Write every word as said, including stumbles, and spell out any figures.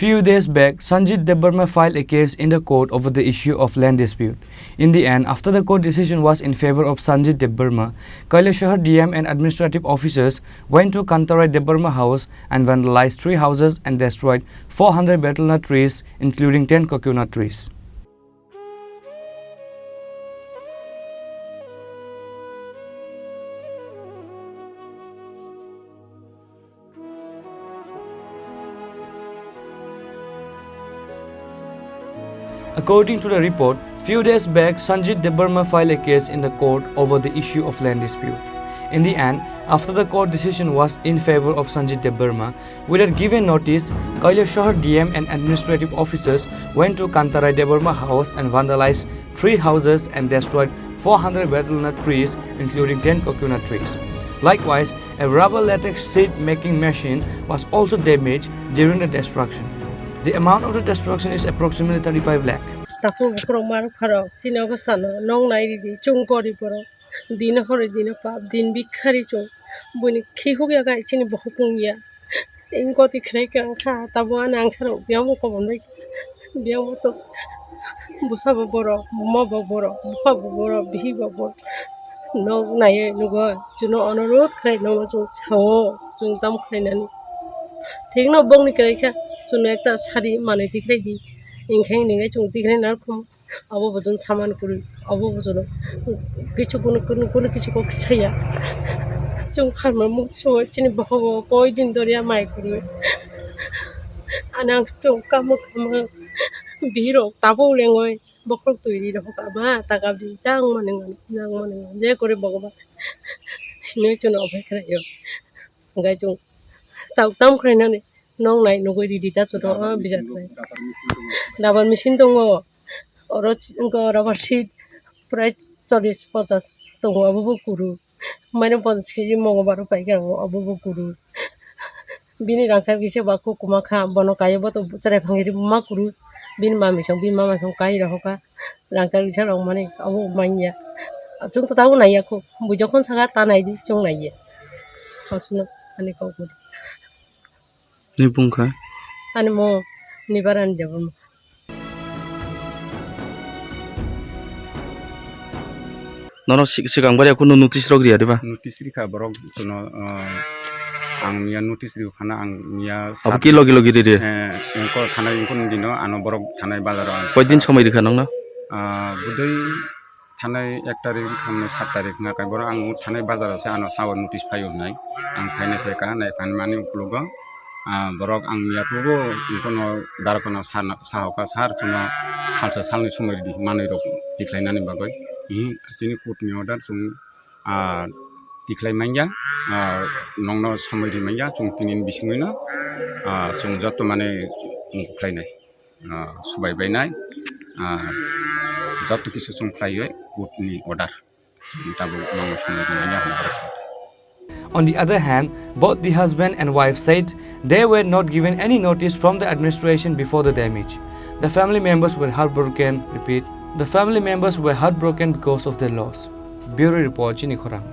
Few days back, Sanjit Debbarma filed a case in the court over the issue of land dispute. In the end, after the court decision was in favor of Sanjit Debbarma, Kailasahar D M and administrative officers went to Kantarai Debbarma house and vandalized three houses and destroyed four hundred betel nut trees, including ten coconut trees. According to the report, few days back, Sanjit Debbarma filed a case in the court over the issue of land dispute. In the end, after the court decision was in favor of Sanjit Debbarma, without giving notice, Kailasahar D M and administrative officers went to Kantarai Debbarma house and vandalized three houses and destroyed four hundred betel nut trees, including ten coconut trees. Likewise, a rubber latex sheet making machine was also damaged during the destruction. The amount of the destruction is approximately thirty-five lakh. Takhuk bukhurok mar pharok, chini obo sano, nong nai ridi, chwng gorib borok, dino horo dino pap, din bikhari chwng, buini khi huk ya gai chini bokhok wng ya. Ang goti khlai kha, ang kha, tabo ani angsarok biyang bo kobom bai, biyang bo to bwsa bo borok, buma bo borok, bupha bo borok, bihi bo borok. Nok naiwi nugo, chwngno onorot khlai, nokno chwng sao, chwng tamo khlainani. Thikno bongni kwrwi kha, chwngno ekta sari manwi tikhlai di, hinkhe hinwi chwng tikhlai narwkhumo. Abo bo chwng saman kwrwi, abo bo chwngno kichu kunu, kunu, kunu kichu kok saya. Chwng pharma muk suo chini bokhok bo koi din doriya mai kwrwi. Ani ang chwng kamo kamo bihirok tabuk lengoi bokhorok twi ri rok ama taka bi jang mani jang mani je kore Bhogoban. Hinwi chwngno ophai khlaio. Hwnkhe chwng tabuk tamo khlainani. Nong nai nugui ridi ta chwngno bijak nai. Rubber machine tongo. Oro rubber sheet prai chollish ponchash tongo, abo bo kuru. Mane ponchash kg mongo baro paikha, abo bo kuru. Bini rangchak kisa ba kokuma kha, bono kaiwi bo to chwrai phangri ma kuru. Bini mami song, bini mama song kai rohokha. Rangchak kisa rok mani abo manya. Chwng to tabuk naiya kho. Bui jokhon saka ta naidi, chwng naiya. Hasuno ani kok. Ni bung kha? Ani mo Nibarani Debbarma. Nono si-, sikang bari kunu notice rok riya diba? Notice rikha borok kuno, ah, ang miya notice rikha phano ang miya. Abo sab-, ki logi logi riri? Eh, engkol thanai engkol dino ano borok thanai bazaro ang. Koi din somoi rikha nongno? Ah, budui thanai ek tarik, thanai sat tarik wngkha khe borok ang thanai bazaro se ano sao notice phaio hinwi ang phainai phaikha, nai phaimani ukologo, ah, borok ang miya tugo bono darokno sa, sahokha, "Sir, chwngno salsa salni somoi ridi, manwi rok tikhlainani bagwi." Ihi chini court ni order chwng, ah, tikhlai manya, ah, nongno somoi ri manya, chwng tini ni bisingwino, ah, chwng joto manwi khlainai. Ah, subai bainai, ah, joto kisu chwng khlaiwi court ni order. Tabuk nangma sumui rwmani ahwn borok. On the other hand, both the husband and wife said they were not given any notice from the administration before the damage. The family members were heartbroken, repeat, the family members were heartbroken because of their loss. Bureau Report, Chini Khorang.